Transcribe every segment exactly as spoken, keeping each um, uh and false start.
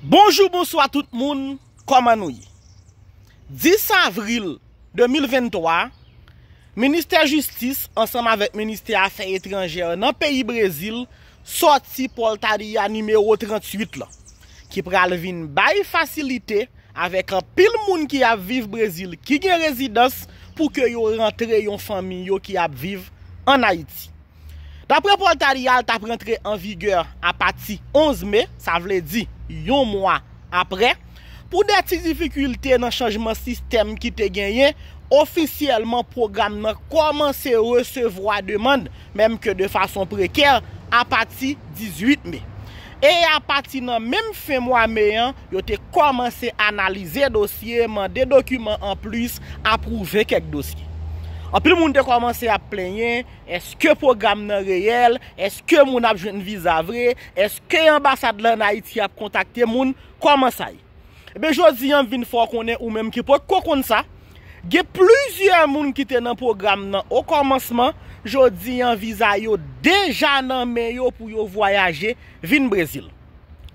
Bonjou, bonswa tout moun, kòman nou ye? Dis avril de mil venntwa, Ministè Jistis ansanm avèk Ministè Afè Etranjè nan peyi Brezil sòti pòltariya nimewo tranntuit lan, ki pral vin bay fasilite avèk anpil moun ki ap viv Brezil ki gen rezidans pou ke yo rantre yon fanmi yo ki ap viv ann Ayiti. Daprè pòltariya, l t ap rantre an vigè apati onz me, sa vle di yon mwa aprè. Pou de ti difikilte nan chanjman sistèm ki te genyen, ofisyèlman pwogram nan kòmanse resevwa demann, menm ke de fason prekè, apati dizuit me. E apati nan menm fen mwa me an, yo te kòmanse analize dosye, mande dokiman anplis, apwouve kèk dosye. Anpil moun te kòmanse ap plenyen, èske pwogram nan reyèl? Èske moun ap jwenn viza vre? Èske anbasad la ann Ayiti ap kontakte moun? Kòman sa ye? Ebyen, jodi an, m vin fè w konnen, ou menm ki potko konn sa, gen plizyè moun ki te nan pwogram nan okòmansman, jodi an, viza yo deja nan men yo pou yo vwayaje vin Brezil.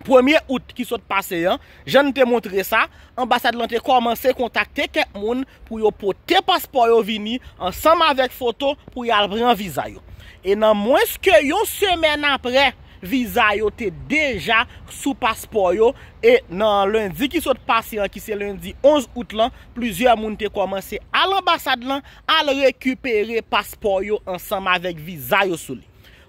Premye out ki sot pase an, jan n te montre sa, anbasad lan te kòmanse kontakte kèk moun pou yo pote paspò yo vini ansanm avèk foto pou y al pran viza yo. E nan mwens ke yon semèn aprè, viza yo te deja sou paspò yo. E nan lendi ki sot pase an, ki se lendi onz out lan, plizyè moun te kòmanse al anbasad lan, al rekipere paspò yo ansanm avèk viza yo sou li.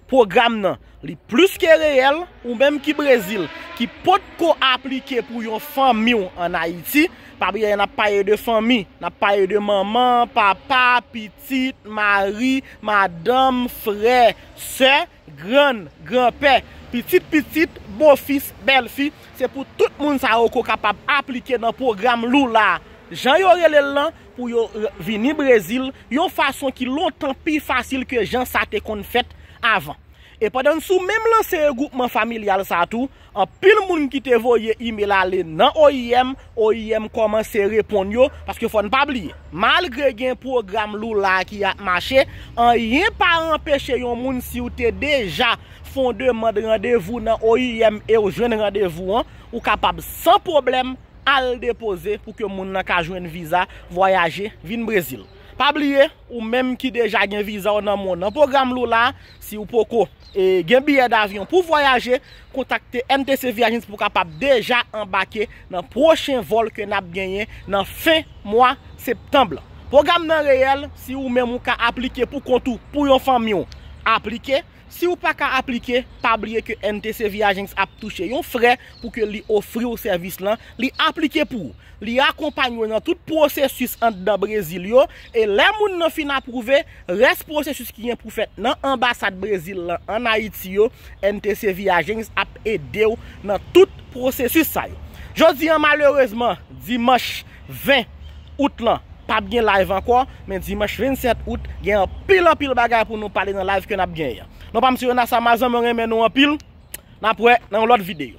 Pwogram nan, li plis ke reyèl. Ou menm ki Brezil, ki potko aplike pou yon fanmi w ann Ayiti, pa bliye n ap pale de fanmi, n ap pale de manman, papa, pitit, mari, madanm, frè, sè, grann, granpè, pitit pitit, bofis, bèlfi, se pou tout moun sa yo ko kapab aplike nan pwogram Lula a, jan yo rele l lan, pou yo r-, vini Brezil yon fason ki lontan pi fasil ke jan sa te konn fèt avan. E pandan n sou menm lanse regwoupman familyal sa tou, anpil moun ki te voye imèl ale nan O I M, O I M kòmanse reponn yo, paske fò n pa bliye, malgre gen pwogram Lula a ki ap mache, anyen pa anpeche yon moun, si w te deja fè yon demann randevou nan O I M e w jwenn randevou an, ou kapab san pwoblèm al depoze pou ke moun nan ka jwenn viza vwayaje vin Brezil. Pa bliye, ou menm ki deja gen viza w nan men w nan pwogram Lula a, si w poko, e, gen biyè davyon pou vwayaje, kontakte N T C Viagents pou w kapab deja anbake nan pwochen vòl ke n ap genyen nan fen mwa septanm lan. Pwogram nan reyèl, si ou menm ou ka aplike pou kont ou, pou yon fanmi w, aplike. Si w pa ka aplike, pa bliye ke N T C Viagents ap touche yon frè pou ke li ofri w sèvis lan, li aplike pou ou. Li akonpanye w nan tout pwosesis anndan Brezil yo, e lè moun nan fin apwouve, rès pwosesis ki gen pou fèt nan anbasad Brezil lan ann Ayiti yo, N T C Viagents ap ede w nan tout pwosesis sa yo. Jodi an, malerezman, dimanch ven out lan, p ap gen live ankò, men dimanch vennsèt out, gen anpil, anpil bagay pou nou pale nan live ke n ap genyen an. Non pa m se Renasa Mazan, mwen renmen nou anpil. N ap wè nan yon lòt videyo.